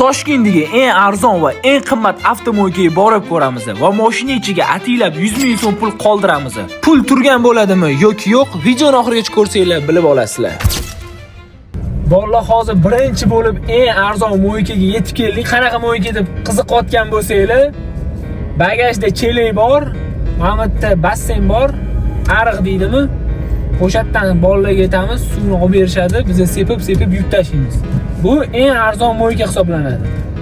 Toshkentdagi eng arzon va eng qimmat avtomoykaga borib ko'ramiz va mashina ichiga ataylab 100 ming so'm pul qoldiramiz. Pul turgan bo'ladimi yoki yo'q, videoni oxirigacha ko'rsanglar bilib olasizlar. Bolalar, hozir birinchi bo'lib eng arzon moykaga yetib keldik. Qanaqa moyka deb qiziqayotgan bo'lsanglar, bagajda chelak bor, mana bu yerda basseyn bor, ariq deydimi? O'sha yerdan bolalarga aytamiz, suvni olib berishadi, biz sepib-sepib yuk tashlaymiz. Bu eng arzon moyka hisoblanadi.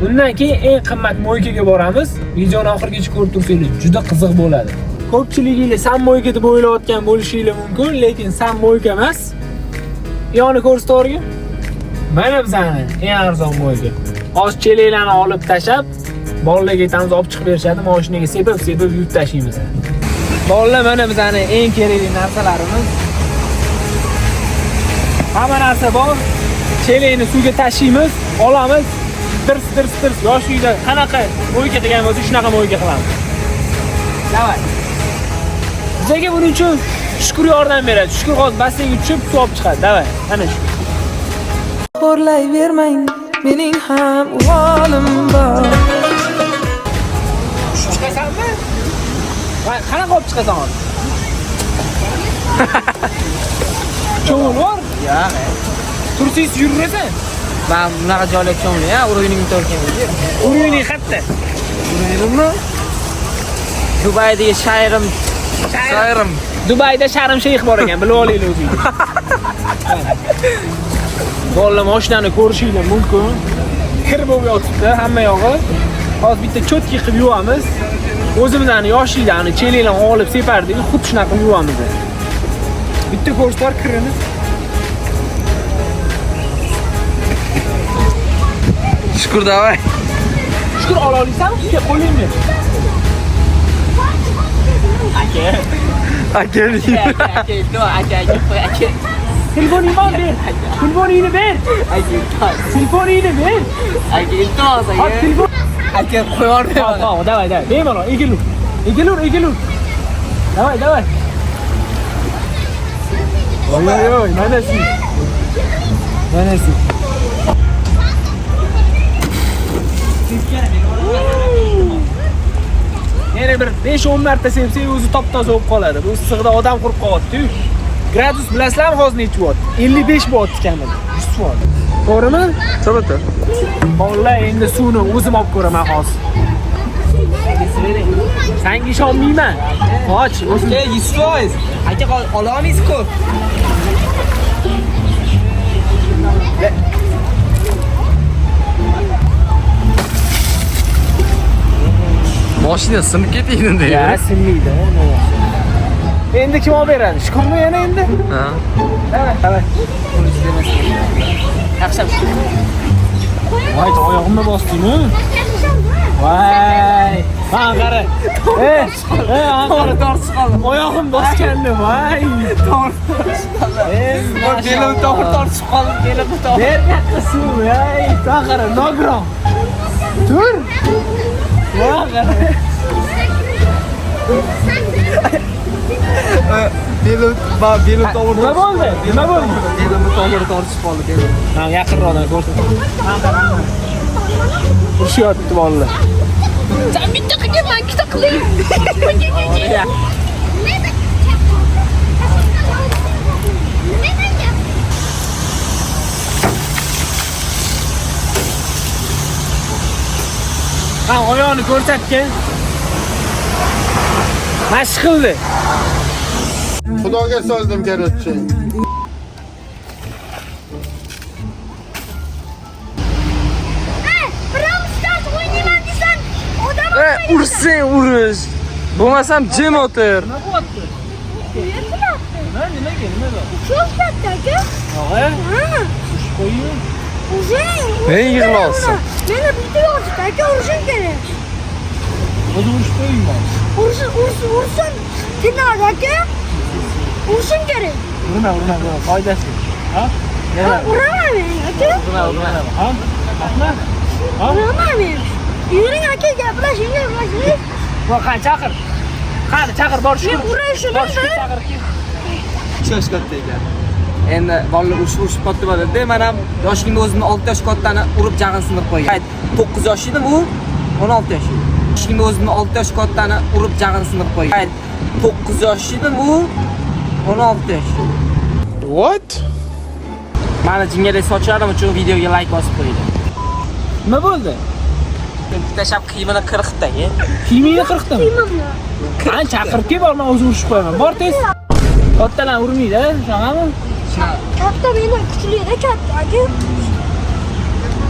Undan keyin eng qimmat moykaga boramiz. Videoni oxirigacha ko'rib tursanglar, juda qiziq bo'ladi. Ko'pchiliginglar sam moyka deb o'ylayotgan bo'lishinglar mumkin, lekin sam moyka emas. Yoni ko'rsatib. Mana bizani eng arzon moyka. Hozir chelaklarni olib tashab, bolalarga aytamiz, olib chiqib berishadi, mashinaga sepib-sepib yuk tashlaymiz. Bolalar, mana bizani eng kerakli narsalarimiz. Hamma narsa bor. Chelakni suvga tashlaymiz, olamiz. Tirs tirs tirs yoshlikda qanaqa moyka qilgan bo'lsa, shunaqa moyka qilamiz. Давай. Bizga buning uchun Shukur yordam beradi. Shukur hozir basseynga tushib suv olib chiqadi. Давай, mana shu. Xo'rlayvermang, mening ham uvolim bor. Chiqasanmi? Voy, qanaqa olib chiqasan hozir? Cho'mil bor? Yo'q. Tursangiz yurasan. Men bunaqa joylar cho'milay, uruvining to'rkamiz. Uruvining qayerda? Uruvinimmi? Dubaydagi shayrim. Shayrim. Dubayda Sharm Sheyx bor ekan, bilib olinglar o'zingiz. Bolalar, mashinani ko'rishinglar mumkin. Kir bo'lib yotibdi hamma yog'i. Hozir bitta cho'tki qilib yuvamiz. O'zimizni yoshlikdan chelaklarni olib separdik, xuddi shunaqa qilib yuvamiz. Bitta ko'rsatar kirini. Shukur davay. Shukur ola olasanmi? Kel, qo'lingni ber. Aka. Aka, aka, aka, aka, aka. Telefoningni ber. Telefoningni ber. Aka, iltimos. Telefoningni ber. Aka, iltimos, Hop, aka. telefon. Aka, qo'yib Hop, hop, давай, давай. Bemalol, egilur. Egilur, egilur. Давай, давай. Oy, oy, oy, mana shu. Mana shu. Yana bir 5-10 marta sepsak o'zi top-toza bo'lib qoladi. Bu issiqda odam qurib qolyapti-yu. Gradus bilasizlarmi hozir necha bo'lyapti? 55 bo'lyapti kamida. 100 bo'ldi. To'g'rimi? To'g'ri. Bolalar, endi suvni o'zim olib ko'raman hozir. Senga ishonmayman. Qoch, o'zim. Aka, 100%. Aka, ola olmaysiz ko'p. Mashina sinib ketadi. Ya, sinmaydi. Endi kim olib beradi? Shukurmi yana endi? Ha. Давай, давай. Yaxshi. Voy, oyog'imni bosdingmi? Voy, mana qara. Qara, tortib qoldi. Oyog'im bosgandi, voy. Belim to'g'ri tortib qoldi, belim to'g'ri. Ber yoqqa suv, voy. Qara, nogiron. Tur. Voy, qara. Belim, belim to'g'ri. Nima bo'ldi? Nima bo'ldi? Belimni to'g'ri tortib qoldi, belim. Ha, yaqinroqdan ko'rsat. Urishyapti bolalar. Sen bitta qilgin, man ikkita qilay. Ha, oyog'ini ko'rsatgin. Mashq qildi. Xudoga sozdim, короче. Ursang urish. Bo'lmasam jim o'tir. Nima bo'lyapti? Nima, nimaga, nima bu? Aka. Og'a, urushib qo'ying. Men yig'lolsin. Meni bitta yozdi, aka, urishim kerak. O'zi urushib qo'ying. Ursin, ursin, ursin. Tinadi, aka. Urishim kerak. Urma, urma, urma, foydasi. Ha? Nima? Uraman men, aka. Ha? Rahmat. Ha? Uraman men. Yuring, aka, gaplashing, gaplashing. Bor, qani chaqir. Qani chaqir, bor shukur. Men urishim, Bor shukur chaqir. Ishosh katta ekan. Endi bolalar urushib katta bo'ladi. Men ham yoshligimda o'zimni 6 yosh kattani urib jag'ini sindirib qo'ygan. 9 yosh edim, u 16 yosh edi. Yoshligimda o'zimni 6 yosh kattani urib jag'ini sindirib qo'ygan. 9 yosh edim, u 16 yosh edi. What? Mani jingalak sochlarim uchun videoga like bosib qo'yinglar. Nima bo'ldi? Tashlab kiyimini qirqdi, Kiyimingni qirqdimi? Kiyimimni. Qani chaqirib kel, bor, men o'zim urishib qo'yaman. Bor tez. Kattalar urmaydi, shunaqami? Katta mendan kuchli-da katta aka.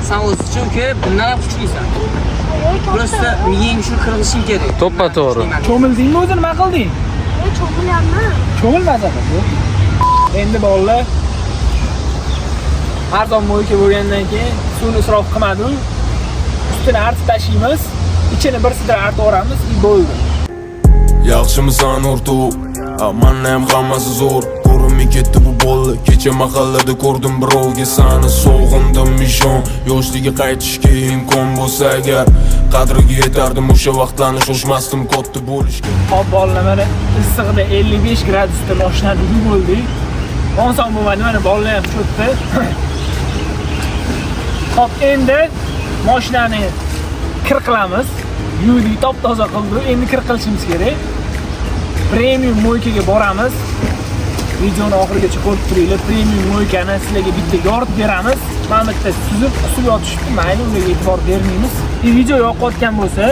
Sen o'zi chunki bundan ham kuchlisan. Yo'q, katta. Просто miyang shuni qirqishing kerak. To'ppa to'g'ri. Cho'mildingmi o'zi, nima qilding? Yo'q, cho'milyapman. Cho'milmasa bu. Endi bolalar arzon mo'yka bo'lgandan keyin suvni isrof qilmadim. Ustini artib tashlaymiz, ichini bir sidra artib yuboramiz, и bo'ldi. Yaxshimisan o'rtoq? Manna ham hammasi zo'r. Ko'rinmay ketdi bu bola. Kecha mahallada ko'rdim birovga sani sog'indim ishon. Yoshligiga qaytishga imkon bo'lsa agar qadriga yetardim o'sha vaqtlarni shoshmasdim katta bo'lishga. Hop bolalar, mana issig'ida 55 gradusda mashinada yuvib bo'ldik. Oson bo'lmadi, mana bolalar ham cho'kdi. Hop, endi mashinani kir qilamiz. Yuvdik, top-toza qildik. Endi kir qilishimiz kerak. Premium moykaga boramiz. Videoni oxirigacha ko'rib turinglar. Premium moykani sizlarga bitta yoritib beramiz. Mana bu yerda suzib, qusib yotishibdi. Mayli, unga e'tibor bermaymiz. Video yoqayotgan bo'lsa,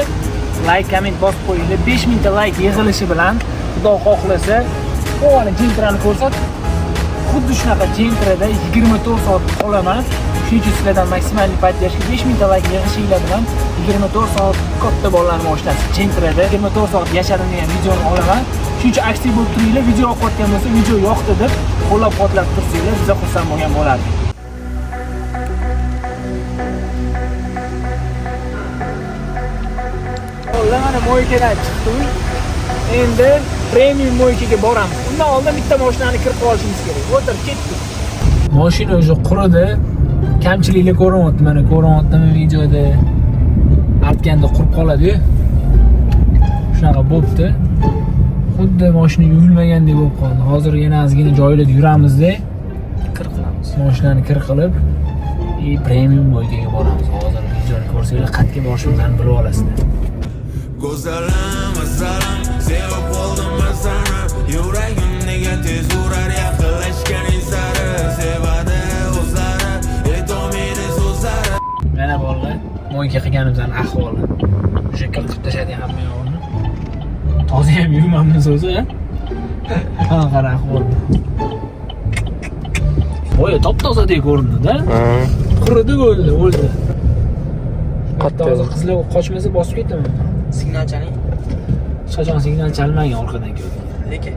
like, komment bosib qo'yinglar. 5000 ta like yig'ilishi bilan Xudo xohlasa, o'g'li Gentrani ko'rsat. Xuddi shunaqa Gentrada 24 soat qolaman. Shuning uchun sizlardan maksimal поддержка 5000 ta like yig'ishinglar bilan 24 soat katta bolalar mashinasi Gentrada 24 soat yashadim degan videoni olaman. Shuning uchun aktiv bo'lib turinglar. Video yoqayotgan bo'lsa, video yoqdi deb qo'llab-quvvatlab tursanglar, biz xursand bo'lgan bo'lardik. Bolalar mana moykadan chiqdik. Endi premium moykaga boramiz. Undan oldin bitta mashinani kirib olishimiz kerak. O'tir, ketdik. Mashina o'zi quridi. Kamchiliklar ko'rinyapti, mana ko'rinyaptimi videoda? Artganda qurib qoladi-yu. Shunaqa bo'pti. Xuddi mashina yuvilmagandek bo'lib qoldi. Hozir yana ozgina joylarda yuramizda, Kir qilamiz. mashinani kir qilib, и premium moykaga boramiz. Hozir videoni ko'rsanglar, qayerga borishimizni bilib olasizlar. Go'zalim, asalim, sevib qoldim man seni. Yuragim nega tez urar yaqinlashganing sari. Sevadi o'zlari, aytolmaydi so'zlari. Mana bolalar, moyka qilganimizning ahvoli. O'sha kir qilib tashladik hamma yog'ini. Toza ham yuvmamiz o'zi. Ha, qara ahvol. Voy, top-tozadek ko'rindi-da. Quridi bo'ldi, o'ldi. Qattiq. Toza qizlar qochmasa bosib ketaman. Signal chaling. Hech qachon signal chalmagan orqadan kelgan. Lekin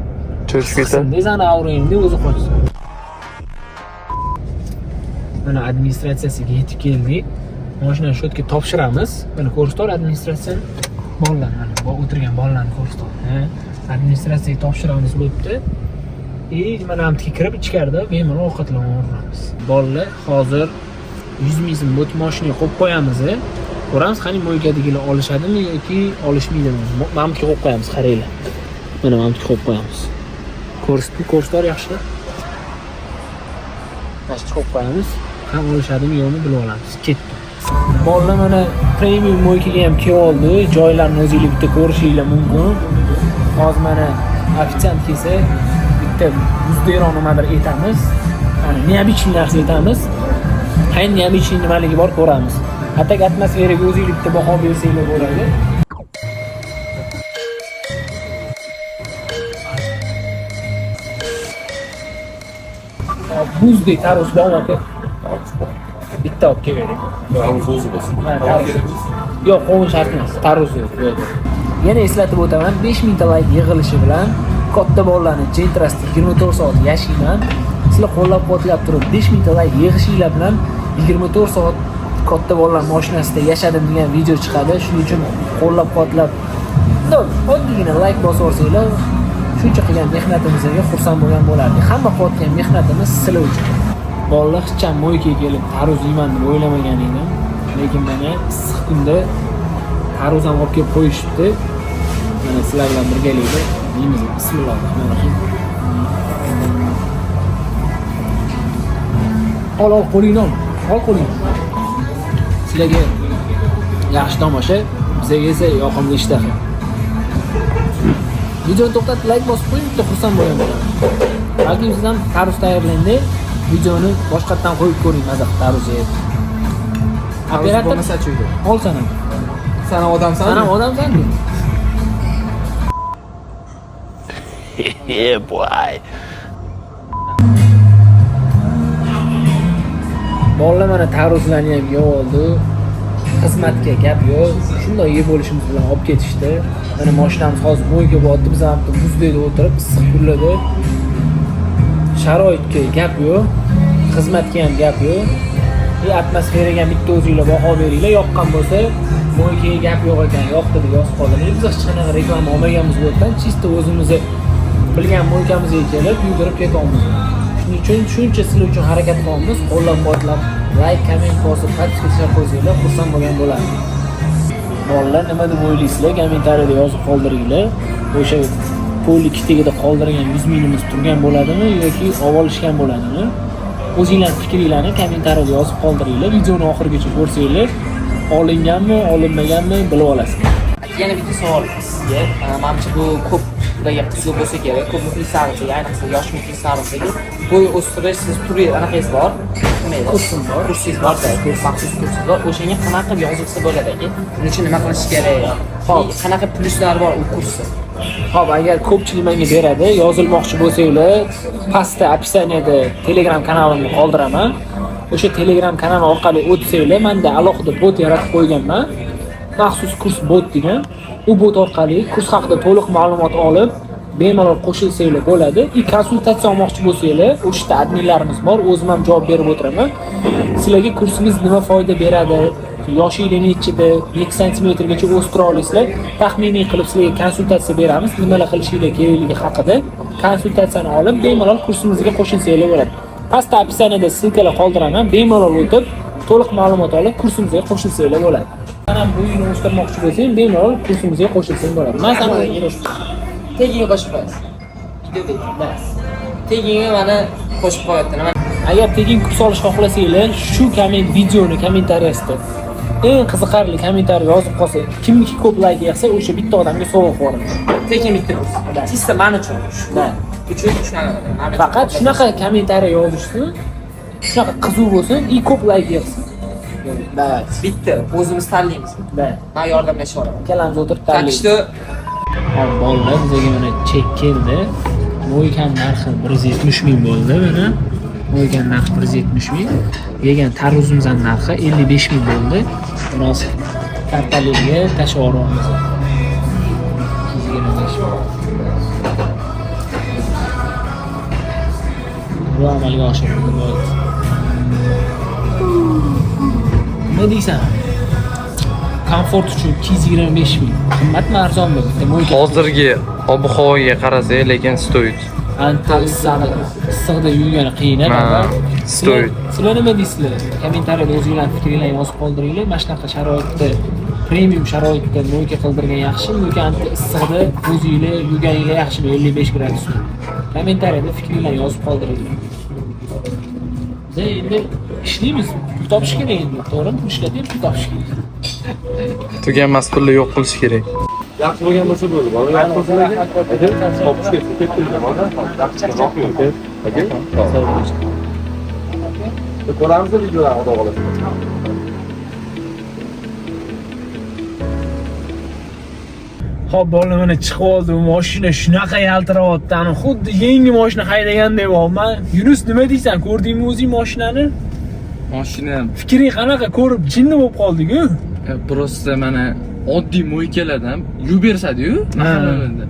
Cho'chib ketadi. Dezani avrayimda o'zi qochsin. Mana administratsiyasiga yetib keldik. Mashinani shu yerga topshiramiz. Mana ko'rsator administratsiyani. Bolalar mana bu o'tirgan bolalarni ko'rsator. Ha, administratsiyaga topshiramiz bo'pti. И mana bu yerga kirib ichkarida bemalol ovqatlanaveramiz. Bolalar hozir 100 ming so'm bu mashinaga qo'yib qo'yamiz. Ko'ramiz, qani moykadagilar olishadimi yoki olishmaydimi. Mana bu yerga qo'yib qo'yamiz, qaranglar. Mana bu yerga qo'yib qo'yamiz. Ko'rsatib, ko'rsator yaxshi. Mana shu qo'yib qo'yamiz. Ham olishadimi yo'qmi bilib olamiz. Ketdi. Bolalar mana premium moykaga ham kelib oldi. Joylarni o'zinglar bitta ko'rishinglar mumkin. Hozir mana ofitsiant kelsa, bitta muzderon nimadir aytamiz. Ya'ni необычный narsa aytamiz. Qani необычный nimaligi bor ko'ramiz. Hatto atmosferaga o'zinglar bitta baho bersanglar bo'ladi. Buzdek tarvuz bormi aka? Bitta olib kelavering. Tarvuz o'zi bo'lsin. Ha, tarvuz. Yo'q, qovun shart emas. Tarvuz yo'q. Yo'q. Yana eslatib o'taman, 5000 ta like yig'ilishi bilan katta bolalarni Gentrasida 24 soat yashayman. Sizlar qo'llab-quvvatlab turib 5000 ta like yig'ishinglar bilan 24 soat katta bolalar mashinasida yashadim degan video chiqadi. Shuning uchun qo'llab-quvvatlab, oddiygina like bosib yuborsanglar, shuncha qilgan mehnatimizga xursand bo'lgan bo'lardik. Hamma qilayotgan mehnatimiz sizlar uchun. Bolalar hech ham moykaga kelib tarvuz yeyman deb o'ylamagan edim. Lekin mana issiq kunda tarvuz ham olib kelib qo'yishibdi. Mana sizlar bilan birgalikda yeymiz. Bismillahirrohmanirrohim. Ol, ol qo'lingni ol. Ol qo'lingni. Sizlarga yaxshi tomosha, bizga esa yoqimli ishtaha. Videoni to'xtatib like bosib qo'ying, bitta xursand bo'lgan bo'laman. Balki siz ham tarvuz tayyorlangda videoni boshqatdan qo'yib ko'ring, maza qilib tarvuz yeb. Operator bo'lmasa chuydi. Ol sen ham. San ham odamsan. Sen ham odamsan-ku. Bolalar mana tarvuzlarni ham yeb oldi. Xizmatga gap yo'q. Shunday yeb bo'lishimiz bilan olib ketishdi. Mana mashinamiz hozir mo'yga botdi. Biz ham muzdekda o'tirib issiq kunlarda sharoitga gap yo'q. Xizmatga ham gap yo'q. Atmosferaga ham bitta o'zinglar baho beringlar. Yoqqan bo'lsa, mo'ykaga gap yo'q ekan, yoqdi deb yozib qoldiring. Biz hech qanaqa reklama olmaganmiz bu yerdan. Чисто o'zimizni bilgan mo'ykamizga kelib yugurib ketamiz. Shuning uchun shuncha sizlar uchun harakat qilamiz. Qo'llab-quvvatlab, like, komment bosib, подписка tashlab qo'ysanglar, xursand bo'lgan bo'lardim. Bolalar nima deb o'ylaysizlar? Kommentariyada yozib qoldiringlar. O'sha pul tagida qoldirgan 100 mingimiz turgan bo'ladimi yoki olib olishgan bo'ladimi? O'zinglar fikringlarni kommentariyada yozib qoldiringlar. Videoni oxirigacha ko'rsanglar, olinganmi, olinmaganmi bilib olasizlar. Yana bitta savol sizga. Manimcha bu ko'plarga qiziq bo'lsa kerak, ko'p muxlislarimizga, ayniqsa yosh muxlislarimizga. Bo'y o'stirish siz turli anaqangiz bor. Nima edi? Kursim bor. Kursingiz bor, maxsus kursingiz bor. O'shanga qanaqa qilib yozilsa bo'ladi aka? Buning uchun nima qilish kerak? Xo'p. Qanaqa plyuslari bor u kursni? Xo'p, agar ko'pchilik menga beradi, yozilmoqchi bo'lsanglar, pastda описаниеda Telegram kanalimni qoldiraman. O'sha Telegram kanali orqali o'tsanglar, menda alohida bot yaratib qo'yganman. Maxsus kurs bot degan. U bot orqali kurs haqida to'liq ma'lumot olib, bemalol qo'shilsanglar bo'ladi. Konsultatsiya olmoqchi bo'lsanglar, o'sha yerda adminlarimiz bor, o'zim ham javob berib o'tiraman. Sizlarga kursimiz nima foyda beradi, yoshinglar nechida, necha santimetrgacha o'stira olasizlar, taxminiy qilib sizlarga konsultatsiya beramiz, nimalar qilishinglar kerakligi haqida konsultatsiyani olib, bemalol kursimizga qo'shilsanglar bo'ladi. Pastda описаниеda ссылкаlar qoldiraman, bemalol o'tib, to'liq ma'lumot olib kursimizga qo'shilsanglar bo'ladi. Sen ham bo'yingni o'stirmoqchi bo'lsang, bemalol kursimizga qo'shilsang bo'ladi. Men seni Teginga qo'shib qo'yasiz. Videoda. Teginga mana qo'shib qo'yapti. Nima? Agar tekin kurs olish xohlasanglar, shu komment videoni kommentariyasida eng qiziqarli kommentariy yozib qolsa, kimniki ko'p like yig'sa, o'sha bitta odamga sovg'a qo'yamiz. Tekin bitta kurs. Чисто men uchun. Da. Uchun shunaqa. Faqat shunaqa kommentariy yozishsin, shunaqa qiziq bo'lsin, и ko'p like yig'sin. Давай. Bitta o'zimiz tanlaymiz. Da. Men yordamlasha olaman. Ikkalamiz o'tirib Так tanlaymiz. что Hop, bolalar bizga mana chek keldi. Mo'ykan narxi 170 ming bo'ldi mana. Mo'ykan narxi 170 ming. Yegan tarvuzimizning narxi 55 ming bo'ldi. Munosib kartaliga tashlab yuboramiz. 225 ming. Bu amalga oshirildi bo'ldi. Nima deysan? Komfort uchun 225 ming. Qimmatmi, arzonmi? Bitta mo'ykan. Hozirgi ob-havoga qarasak, lekin стоит. Anta issiqda yurgani qiyin, Ha, baribir. Стоит. Sizlar nima deysizlar? Kommentariyada o'zinglarning fikringlarni yozib qoldiringlar. Mana shunaqa sharoitda, premium sharoitda mo'yka qildirgan yaxshimi yoki anta issiqda o'zinglar yurganinglar yaxshimi 55 gradusda? Kommentariyada fikringlarni yozib qoldiringlar. Biz endi ishlaymiz, pul topish kerak endi, to'g'rimi? Pul ishlatib pul topish kerak. Tuganmas pulni yo'q qilish kerak. Yaxshi bo'lgan bo'lsa bo'ldi. Bola yaxshi bo'lsa topish kerak. Ketdi bola. Aka. Ko'ramiz videolarni, xudo xohlasa. Xo'p, bolalar mana chiqib oldi. Bu mashina shunaqa yaltirayapti, ani xuddi yangi mashina haydagandek bo'lyapman. Yunus, nima deysan? Ko'rdingmi o'zing mashinani? Mashina Fikring qanaqa? Ko'rib jinni bo'lib qoldik-ku. Просто mana oddiy mo'ykalardan yuvib berishadi-yu mahallalarda.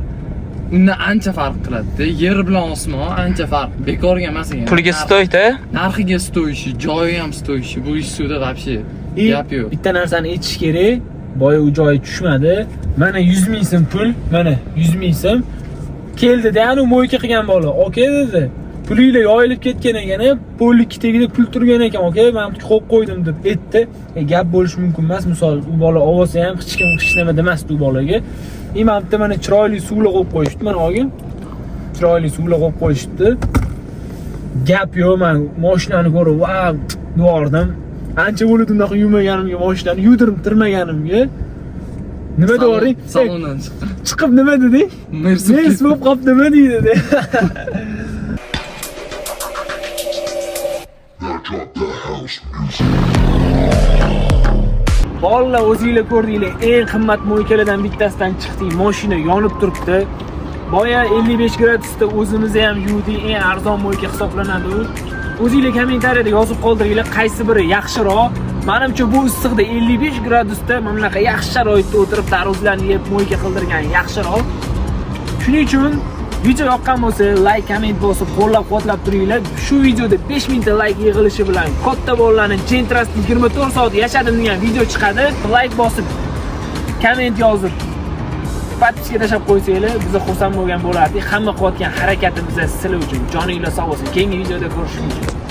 Undan ancha farq qiladi. Yer bilan osmon ancha farq. Bekorga emas ekan. Pulga стоит, a? Narxiga стоящий, joyi ham стоящий. Bu ish suvda вообще gap yo'q. Bitta narsani aytish kerak. Boya u joyi tushmadi. Mana 100 ming so'm pul, mana 100 ming so'm keldi-da, ani mo'yka qilgan bola. "Aka" dedi. Pulinglar yoyilib ketgan ekan, pul ikki tagida pul turgan ekan, aka, men bu qo'yib qo'ydim deb aytdi. Gap bo'lishi mumkin emas. Misol, u bola olsa ham hech kim hech nima demasdi u bolaga. Mana bitta mana chiroyli suvlar qo'yib qo'yishdi, mana olgin. Chiroyli suvlar qo'yib qo'yishdi. Gap yo'q, man mashinani ko'rib, "Vau!" devordim. Ancha bo'ldi unaqa yuvmaganimga, mashinani yuvdirib turmaganimga. Nima devording? Salondan chiqdim. Chiqib nima deding? Mers. Mers bo'lib qolibdimi deydi. Bolalar, o'zinglar ko'rdinglar, eng qimmat мойка lardan bittasidan chiqdik. Mashina yonib turibdi. Boya 55 gradusda o'zimizni ham yuvdik, eng arzon мойка hisoblanadi u. O'zinglar kommentariyada yozib qoldiringlar, qaysi biri yaxshiroq. Menimcha, bu issiqda 55 gradusda mana bunaqa yaxshi sharoitda o'tirib, tarvuzlarni yeb мойка qildirgan yaxshiroq. Shuning uchun video yoqqan bo'lsa, like, komment bosib, qo'llab-quvvatlab turinglar. Shu videoda 5000 ta like yig'ilishi bilan katta bolalarni Gentrasda 24 soat yashadim degan video chiqadi. Like bosib, komment yozib, подписка tashlab qo'ysanglar, biz xursand bo'lgan bo'lardik. Hamma qilayotgan harakatimiz sizlar uchun. Joninglar sog' bo'lsin. Keyingi videoda ko'rishguncha.